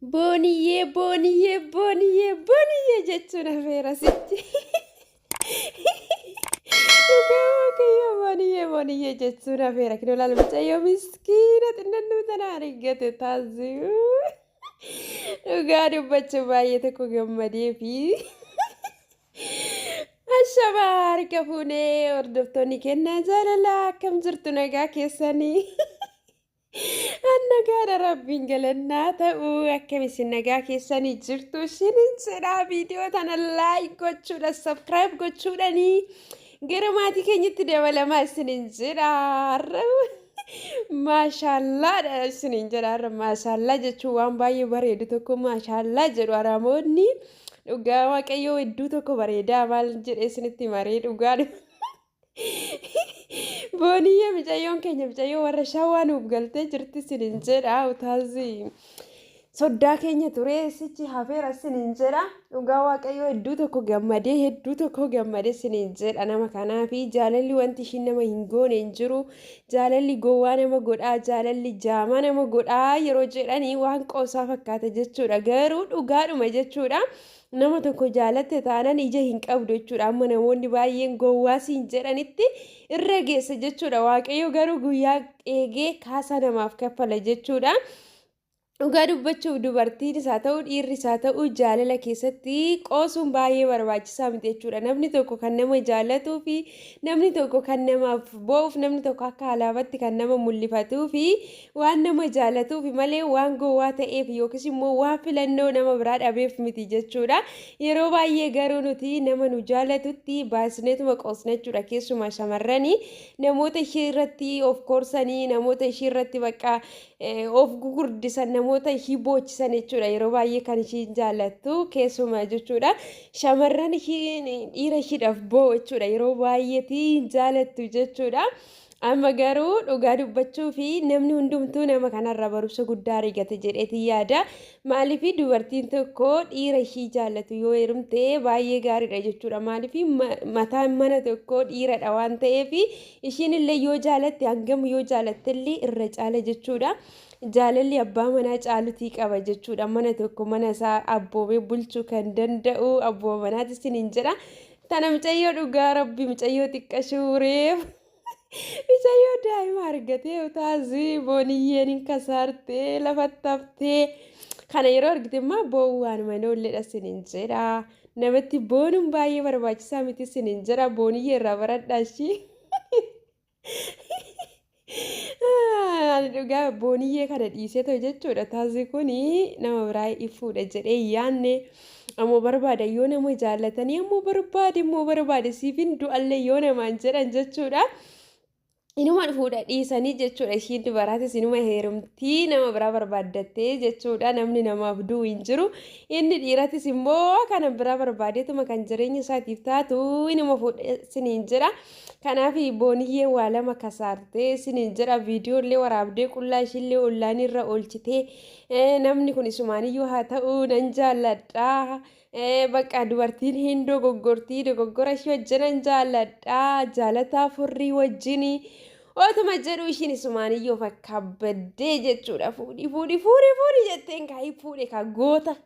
Booniyyee booniyyee booniyyee booniyyee jechuun hafeera sichi. Dhugaa waaqayyoo booniyyee booniyyee jechuun hafeera. Kinoo laal mucayyoo miskiina xinnannuu tana argate taasisu. Dhugaa dubbachuu baay'ee tokko gammadee fi Ashamaa harka fuunee hordoftoonni kennaa jaalalaa akkam jirtu nagaa keessanii. An nagaadha rabbiin galannaa ta'u akkam isin nagaa keessanii jirtu isinin jedhaa viidiyoo tana laayik gochuudha sabskiraayib gochuudhanii gara maatii keenyatti dabalamaa isinin jedha har'a maashaallaadha isinin jedha har'a maashaallaa jechuun waan baay'ee bareedu tokko maashaallaa jedhu aramoonni dhugaa waaqayyoo hedduu tokko bareedaa maal jedhee isinitti maree dhugaa Booniyyee micayyoon keenya micayyoo warra shawaa nuuf galtee jirti sinin jedha utaazi soddaa keenya ture sichi hafeera sinin jedha dhugaa waaqayyoo hedduu tokko gammadee hedduu tokko gammadee sinin jedha nama kanaafi jaalalli wanti ishiin nama hin goone hin jiru jaalalli gowwaa nama godhaa jaalalli jaamaa nama godhaa yeroo jedhanii waan qoosaa fakkaata jechuudha garuu dhugaadhuma jechuudha. Nama tokko jaalatte taanan ija hin qabdu jechuudha. Amma namoonni baay'een gowwaa siin jedhanitti irra geessa jechuudha. Waaqayyo garuu guyyaa eegee kaasaa namaaf kaffala jechuudha. Dhugaa dubbachuuf dubartiinis haa ta'u dhiirris haa ta'u jaalala keessatti qoosuun baay'ee barbaachisaa miti jechuudha. Namni tokko kan nama jaalatuu fi namni tokko kan namaaf boo'uuf namni tokko akka alaabaatti kan nama mul'ifatuu fi Waan nama jaalatuufi malee waan gowwaa ta'eef yookiis immoo waan filannoo nama biraa dhabeef miti jechuudha. Yeroo baay'ee garuu nuti nama nu jaalatutti baasneetuma qoosna jechuudha. Keessumaa shamarrani namoota ishee irratti of koorsanii namoota ishee irratti bakka of gugurdisan namoota ishii boochisan jechuudha. Yeroo baay'ee kan ishiin jaalattu keessumaa jechuudha. Shamarran ishiin dhiira ishiidhaaf boo'u jechuudha. Yeroo baay'eetii hin jaalattu jechuudha. Amma garuu dhugaa dubbachuu fi namni hundumtuu nama kanarraa barumsa guddaa argate jedheetiin yaada. Maaliif dubartiin tokko dhiira ishii jaallatu yoo heerumte baay'ee gaariidha jechuudha. Maaliif mataan mana tokkoo dhiiradha waan ta'eef ishiin illee yoo jaalatte hangam yoo jaalatte illee irra caala jechuudha. Jaalalli abbaa manaa caalutii qaba jechuudha. Mana tokko mana isaa abboomee bulchuu kan danda'u abboo manaatis hin jedha. Tana mucayyoo dhugaa rabbi mucayyoo xiqqashuu reef. Mucayyoo daa'ima argatee utaazii booniyyeen hin kasaartee lafatti haftee kana yeroo argite immoo boo'uu waanuma hin oolledha sinin jedha. Namatti boonuun baay'ee barbaachisaa miti sinin jedha booniyyee irraa baradhaa ishii. Ani dhugaa booniyyee kana dhiisee ta'u jechuudha. Taasii kun nama biraa ifuudha jedhee yaanne. Ammoo barbaada yoo nama jaallatanii ammoo barbaade immoo barbaade siifin du'allee yoo namaan jedhan jechuudha. Inuma fuudha dhiisanii jechuudha. Ishiin dubaraatis inuma heerumtii nama biraa barbaaddattee jechuudha. Namni namaaf du'u hin jiru. Inni dhiiratis immoo kana biraa barbaadeetuma kan jireenya isaatiif taatu inuma fuudha siniin jira. Kanaaf booniyyee waa lama kasaartee siniin jira. Viidiyoo illee waraabdee qullaa ishiillee ollaanii irra oolchitee Namni kun isumaaniyyuu haa ta'u nan jaalladha. Bakka dubartiin hin dogoggortii dogoggora ishii wajjinan jaalladha. Jaalataa furrii wajjin otuma jedhu ishiin isumaaniyyuu of akkaabaddee jechuudha. Fuudhi fuudhi fuudhi fuudhi jetteen kaayii fuudhe kaa goota.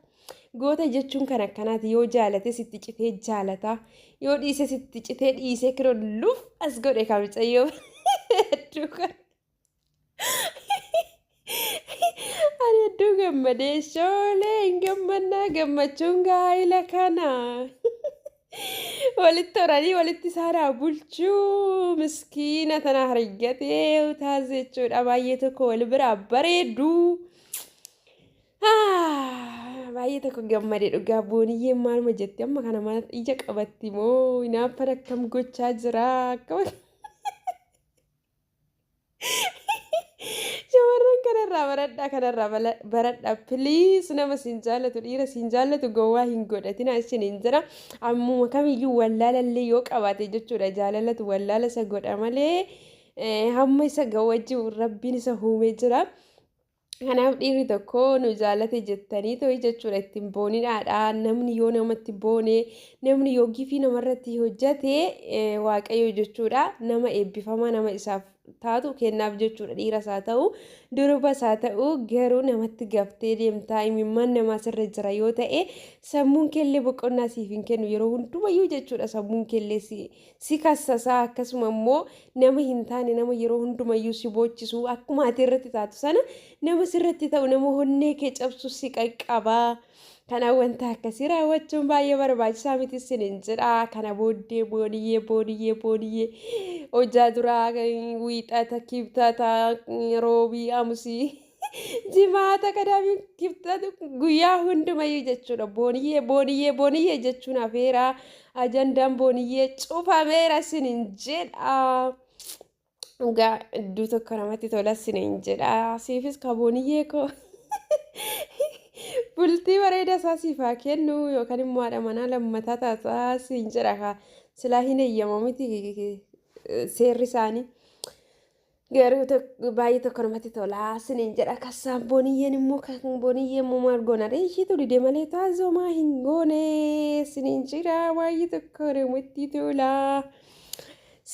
Goota jechuun kan akkanaati yoo jaalate sitti citee jaalata yoo dhiise sitti citee dhiisee kiroo luf as godhe kaa micayyoo. Hedduu kan. Ani hedduu gammadee shoolee hin gammannaa gammachuun gaa'ila kana. Walitti horanii walitti isaan haa bulchuu miskiina tana argatee utaas jechuudha baay'ee tokko wal biraa bareedu. Baay'ee tokko gammade dhugaa booniyyeen maaluma jetti amma kana maal ija qabatti moo hinaaffan akkam gochaa jira akkam. Shamarran kanarraa baradhaa kanarraa baradhaa please nama siin jaallatu dhiira siin jaallatu gowwaa hin godhatina isin hin jira ammuma kamiyyuu wallaalallee yoo qabaate jechuudha jaalalatu wallaala isa godha malee hamma isa gawwajjiu rabbiin isa uumee jira. Kanaaf dhiirri tokko nu jaalate jettanii ta'e jechuudha ittiin booninaadha. Namni yoo namatti boone, namni yoo gifii namarratti hojjate Waaqayyo jechuudha nama eebbifamaa nama isaaf taatu kennaaf jechuudha. Dhiiras haa ta'u durbas haa ta'u garuu namatti gaftee deemtaa imimmaan namaa sirra jira yoo ta'e sammuun keellee boqonnaa siif hin kennu yeroo hundumayyuu jechuudha. Sammuun keellee si kassasaa akkasuma immoo nama hin taane nama yeroo hundumayyuu si boochisu akkuma ati irratti taatu sana nama sirratti ta'u nama honnee kee cabsu si qaqqabaa. Kanaaf wanta akkasii raawwachuun baay'ee barbaachisaa miti isiniin jedha. Kana booddee booniyyee booniyyee booniyyee hojjaa duraa wiixata kibxata roobii amusii jimaata qadaamii kibxata guyyaa hundumayyuu jechuudha. Booniyyee booniyyee booniyyee jechuun hafeera. Ajandaan booniyyee cufameera isiniin jedha. Dhugaa iddoo tokko namatti tola isiniin jedha. Siifis ka booniyyee koo. Bultii bareeda isaa siif haa kennu yookaan immoo haadha manaa lammataa taataa siin jedha kaa silaa hin eeyyamamu miti seerri isaanii. Garuu baay'ee tokko namatti tola siniin jedha kassaan booniyyeen immoo kan booniyyee immoo maal goona ree ishiitu dide malee taazoomaa hin goone siniin jira baay'ee tokko namatti tola.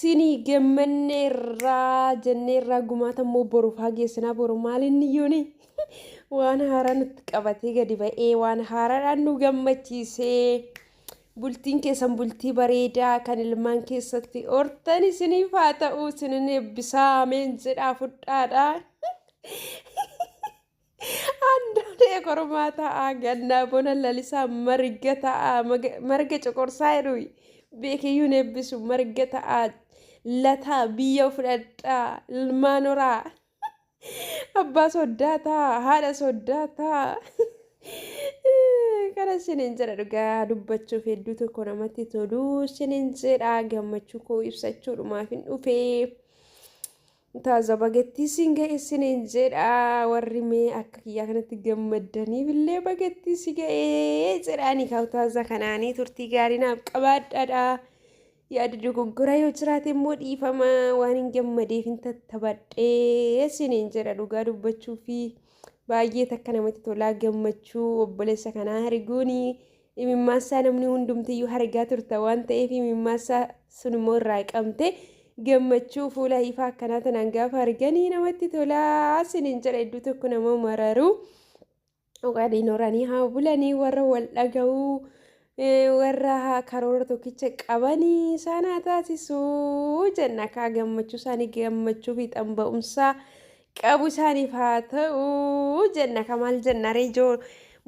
Sinii gammanneerraa jenneerraa gumaata immoo boruuf haa geessinaa boru maal inni yooni waan haaraa nutti qabatee gadi ba'ee waan haaraadhaan nu gammachiisee bultiin keessan bultii bareedaa kan ilmaan keessatti hortan isiniif haa ta'u isinin eebbisaa ameen jedhaa fudhaadha. Andoonee kormaa ta'a gannaa bona lalisaa marga ta'a marga coqorsaa jedhu beekiyyuun eebbisu marga ta'a lataa biyya fudhadhaa ilmaan horaa abbaa soddaa ta'a haadha soddaa ta'a. Kana isiniin jedha dhugaa dubbachuuf hedduu tokko namatti tolu isiniin jedha gammachuu koo ibsachuudhumaaf hin dhufee. Taaza bagattii siin ga'e isiniin jedha warri mee akka kiyyaa kanatti gammaddaniif illee bagattii si ga'e jedhaanii kaawtaaza kanaanii turtii gaarii naaf qabaadhaadha. Yaada dogoggora yoo jiraate immoo dhiifama waan hin gammadeef hin tattabadhee isiniin jedha dhugaa dubbachuu fi baay'ee takka namatti tolaa gammachuu obboleessa kanaa arguuni Imimmaansaa namni hundumtiyyuu argaa turta waan ta'eef imimmaansaa sun immoo irraa qabte gammachuu fuula ifaa akkanaa tanaan gaafa arganii namatti tolaa sinin jedha hedduu tokko nama mararu. Waliin horanii haa bulanii warra wal dhaga'uu warra karoora tokkicha qabanii isaan haa taasisuu jenna kaa gammachuu isaanii gammachuu fiixan ba'umsaa qabu isaaniif haa ta'u jenna ka maal jenna ree joo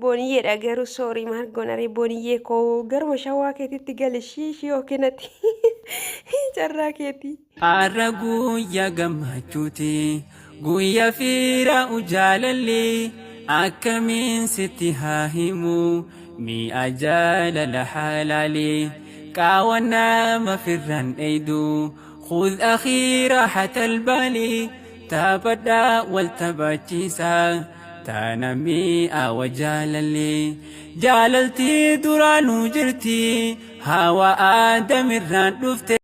booniyyeedha garuu soorii maal goona ree booniyyee koo garuma shawaa keetitti gali shiishii yookiin ati carraa keetii. Har'a guyyaa gammachuuti guyyaa fiiraa'u jaalalli akkamiin sitti haa himu mi'a jaalala halaali qaawa nama firraan dheeydu khudh akhii raahatal baali Taphadhaa wal taphachiisaa taana mi'aawa jaalalli. Jaalalti duraanuu jirti hawa aadamirraan dhufte.